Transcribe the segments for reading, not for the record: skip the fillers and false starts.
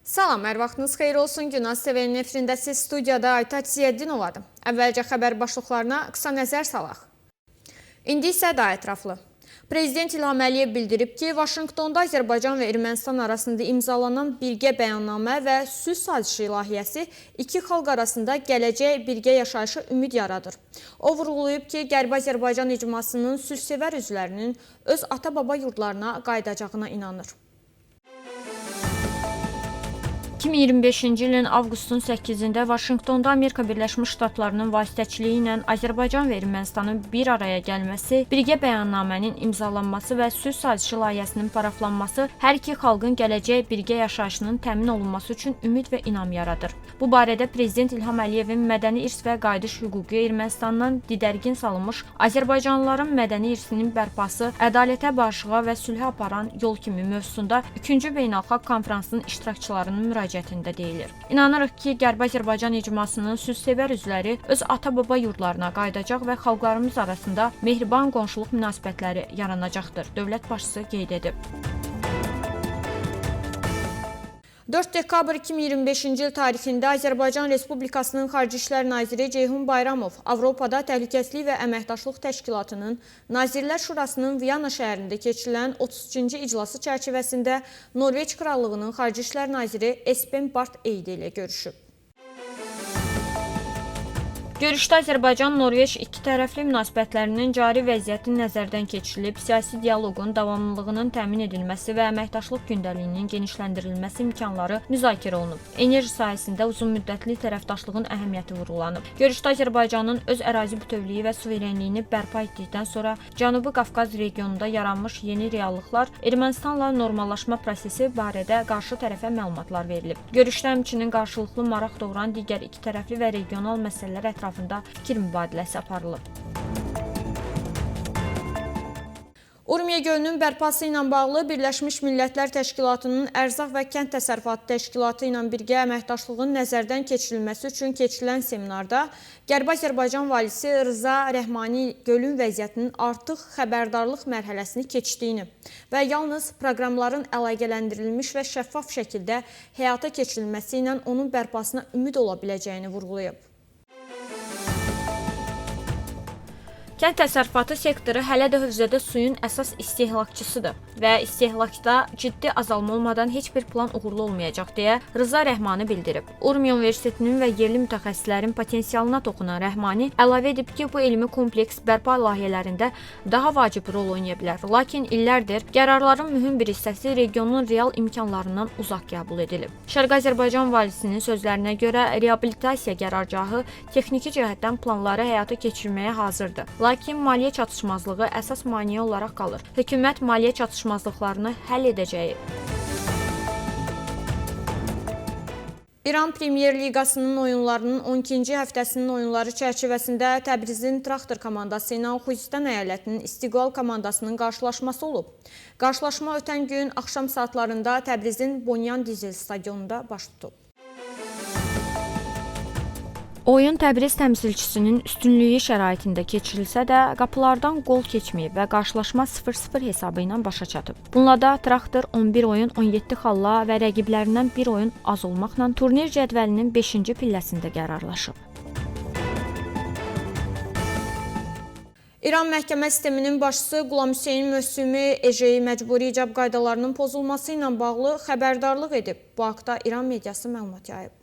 Salam, hər vaxtınız xeyir olsun. Günaz TV-nin efirindəsiz, studiyada Aytaç Ziyəddinovadır. Əvvəlcə xəbər başlıqlarına qısa nəzər salaq. İndi isə daha ətraflı. Prezident İlham Əliyev bildirib ki, Vaşinqtonda Azərbaycan və Ermənistan arasında imzalanan birgə bəyannamə və sülh sazişi layihəsi iki xalq arasında gələcək birgə yaşayışa ümid yaradır. O vurğulayıb ki, Qərbi Azərbaycan icmasının sülhsevər üzvlərinin öz ata-baba yurdlarına qayıdacağına inanır. 2025-ci ilin avqustun 8-də Vaşinqtonda Amerika Birləşmiş Ştatlarının vasitəçiliyi ilə Azərbaycan və Ermənistanın bir araya gəlməsi, birgə bəyannamənin imzalanması və sülh sazişi layihəsinin paraflanması hər iki xalqın gələcək birgə yaşayışının təmin olunması üçün ümid və inam yaradır. Bu barədə Prezident İlham Əliyevin mədəni irs və qayıdış hüququ Ermənistandan didərgin salınmış azərbaycanlıların mədəni irsinin bərpası, ədalətə, barışığa və sülhə aparan yol kimi mövzusunda 3-cü beynəlxalq konfransın iştirakçılarının müraciətində deyilir. İnanırıq ki, Qərbi Azərbaycan icmasının sülhsevər üzvləri öz ata-baba yurdlarına qayıdacaq və xalqlarımız arasında mehriban qonşuluq münasibətləri yaranacaqdır, dövlət başçısı qeyd edib. 4 dekabr 2025-ci il tarixində Azərbaycan Respublikasının Xarici İşlər Naziri Ceyhun Bayramov Avropada Təhlükəsizlik və Əməkdaşlıq Təşkilatının Nazirlər Şurasının Viyana şəhərində keçirilən 33-cü iclası çərçivəsində Norveç Krallığının Xarici İşlər Naziri Espen Barth Eide ilə görüşüb. Görüşdə Azərbaycan-Norveç iki tərəfli münasibətlərinin cari vəziyyəti nəzərdən keçirilib, siyasi dialoqun davamlılığının təmin edilməsi və əməkdaşlıq gündəliyinin genişləndirilməsi imkanları müzakirə olunub. Enerji sahəsində uzunmüddətli tərəfdaşlığın əhəmiyyəti vurğulanıb. Görüşdə Azərbaycanın öz ərazi bütövlüyü və suverenliyini bərpa etdikdən sonra Cənubi Qafqaz regionunda yaranmış yeni reallıqlar, Ermənistanla normallaşma prosesi barədə qarşı tərəfə məlumatlar verilib. Görüşdə həmçinin qarşılıqlı maraq doğuran digər iki tərəfli və regional məsələlər ətrafında fikir mübadiləsi aparılıb. Urmiya gölünün bərpası ilə bağlı Birləşmiş Millətlər Təşkilatının Ərzaq və Kənd Təsərrüfatı Təşkilatı ilə birgə əməkdaşlığın nəzərdən keçirilməsi üçün keçirilən seminarda Qərbi Azərbaycan valisi Rza Rəhmani gölün vəziyyətinin artıq xəbərdarlıq mərhələsini keçdiyini və yalnız proqramların əlaqələndirilmiş və şəffaf şəkildə həyata keçirilməsi ilə onun bərpasına ümid ola biləcəyini vurğulayıb. Kənd təsərrüfatı sektoru hələ də hövzədə suyun əsas istehlakçısıdır və istehlakda ciddi azalma olmadan heç bir plan uğurlu olmayacaq deyə Rza Rəhmani bildirib. Urmiya Universitetinin və yerli mütəxəssislərin potensialına toxunan Rəhmani əlavə edib ki, bu elmi kompleks bərpa layihələrində daha vacib rol oynaya bilər. Lakin illərdir qərarların mühüm bir hissəsi regionun real imkanlarından uzaq qəbul edilib. Şərqi Azərbaycan valisinin sözlərinə görə reabilitasiya qərargahı texniki cəhətdən planları həyata keçirməyə hazırdır. Lakin maliyyə çatışmazlığı əsas maneə olaraq qalır. Hökumət maliyyə çatışmazlıqlarını həll edəcəyi. İran Premyer Liqasının oyunlarının 12-ci həftəsinin oyunları çərçivəsində Təbrizin Traktor komandası ilə Xuzistan əyalətinin İstiqlal komandasının qarşılaşması olub. Qarşılaşma ötən gün axşam saatlarında Təbrizin Bonyan Dizel stadionunda baş tutub. Oyun Təbriz təmsilçisinin üstünlüyü şəraitində keçirilsə də, qapılardan qol keçməyib və qarşılaşma 0-0 hesabı ilə başa çatıb. Bununla da Traktor 11 oyun 17 xalla və rəqiblərindən bir oyun az olmaqla turnir cədvəlinin 5-ci pilləsində qərarlaşıb. İran məhkəmə sisteminin başçısı Qulamhüseyn Möhsümi Ejeyi məcburi icab qaydalarının pozulması ilə bağlı xəbərdarlıq edib. Bu haqda İran mediası məlumat yayıb.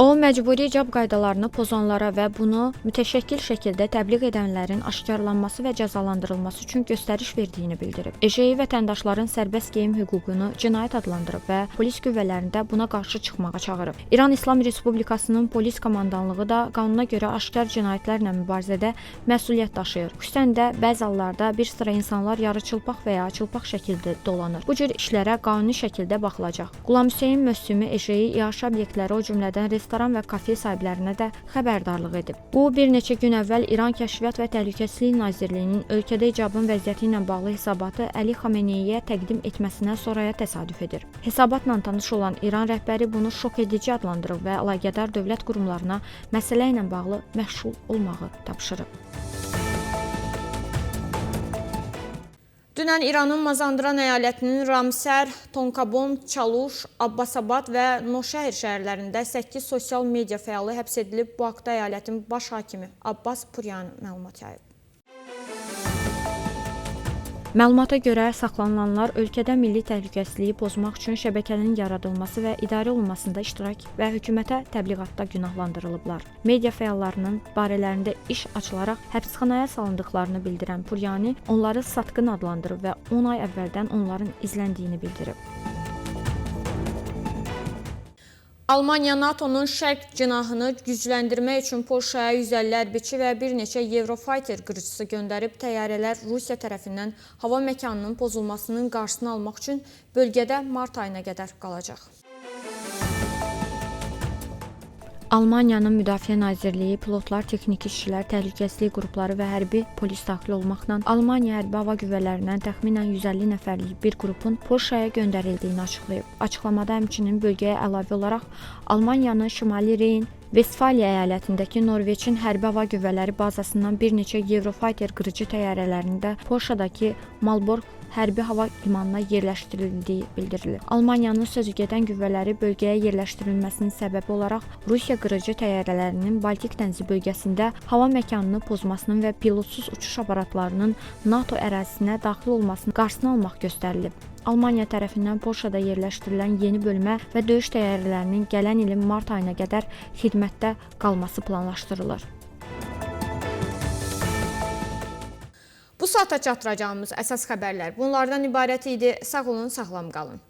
O, məcburi icab qaydalarını pozanlara və bunu mütəşəkkil şəkildə təbliğ edənlərin aşkarlanması və cəzalandırılması üçün göstəriş verdiyini bildirib. Ejeyi vətəndaşların sərbəst geyim hüququnu cinayət adlandırıb və polis qüvvələrində buna qarşı çıxmağa çağırıb. İran İslam Respublikasının polis komandanlığı da qanuna görə aşkar cinayətlərlə mübarizədə məsuliyyət daşıyır. Xüsusən də bəzi hallarda bir sıra insanlar yarıçılpaq və ya çılpaq şəkildə dolanır. Bu cür işlərə qanuni şəkildə baxılacaq. Qulamhüseyn Möhsümi Ejeyi iaşə obyektləri, o cümlədən restoran və kafe sahiblərinə də xəbərdarlıq edib. Bu, bir neçə gün əvvəl İran Kəşfiyyat və Təhlükəsizlik Nazirliyinin ölkədə icabın vəziyyəti ilə bağlı hesabatı Əli Xameneyiyə təqdim etməsindən sonraya təsadüf edir. Hesabatla tanış olan İran rəhbəri bunu şok edici adlandırıb və əlaqədar dövlət qurumlarına məsələ ilə bağlı məşğul olmağı tapşırıb. Dünən İranın Mazandaran əyalətinin Ramsər, Tonkabon, Çaluş, Abbasabad və Noşəhər şəhərlərində 8 sosial media fəalı həbs edilib. Bu haqda əyalətin baş hakimi Abbas Puryan məlumat yayıb. Məlumata görə saxlanılanlar ölkədə milli təhlükəsizliyi pozmaq üçün şəbəkənin yaradılması və idarə olunmasında iştirak və hökumətə təbliğatda günahlandırılıblar. Media fəallarının barələrində iş açılaraq həbsxanaya salındıqlarını bildirən Puryani onları satqın adlandırıb və 10 ay əvvəldən onların izləndiyini bildirib. Almaniya NATO-nun şərq cinahını gücləndirmək üçün Polşaya 150 hərbiçi və bir neçə Eurofighter qırıcısı göndərib. Təyyarələr Rusiya tərəfindən hava məkanının pozulmasının qarşısını almaq üçün bölgədə mart ayına qədər qalacaq. Almaniyanın Müdafiə Nazirliyi pilotlar, texniki işçilər, təhlükəsizlik qrupları və hərbi polis daxil olmaqla Almaniya Hərbi Hava Qüvvələrindən təxminən 150 nəfərlik bir qrupun Polşaya göndərildiyini açıqlayıb. Açıqlamada həmçinin bölgəyə əlavə olaraq Almaniyanın Şimali Reyn Vestfaliya əyalətindəki Norveçin hərbi hava qüvvələri bazasından bir neçə Eurofighter qırıcı təyyarələrinin də Polşadakı Malbork hərbi hava limanına yerləşdirildiyi bildirilir. Almaniyanın sözügedən qüvvələri bölgəyə yerləşdirilməsinin səbəbi olaraq Rusiya qırıcı təyyarələrinin Baltik dənizi bölgəsində hava məkanını pozmasının və pilotsuz uçuş aparatlarının NATO ərazisinə daxil olmasının qarşısını almaq göstərilib. Almaniya tərəfindən Polşada yerləşdirilən yeni bölmə və döyüş təyyarələrinin gələn ilin mart ayına qədər xidmətdə qalması planlaşdırılır. Bu saata çatdıracağımız əsas xəbərlər bunlardan ibarət idi. Sağ olun, sağlam qalın.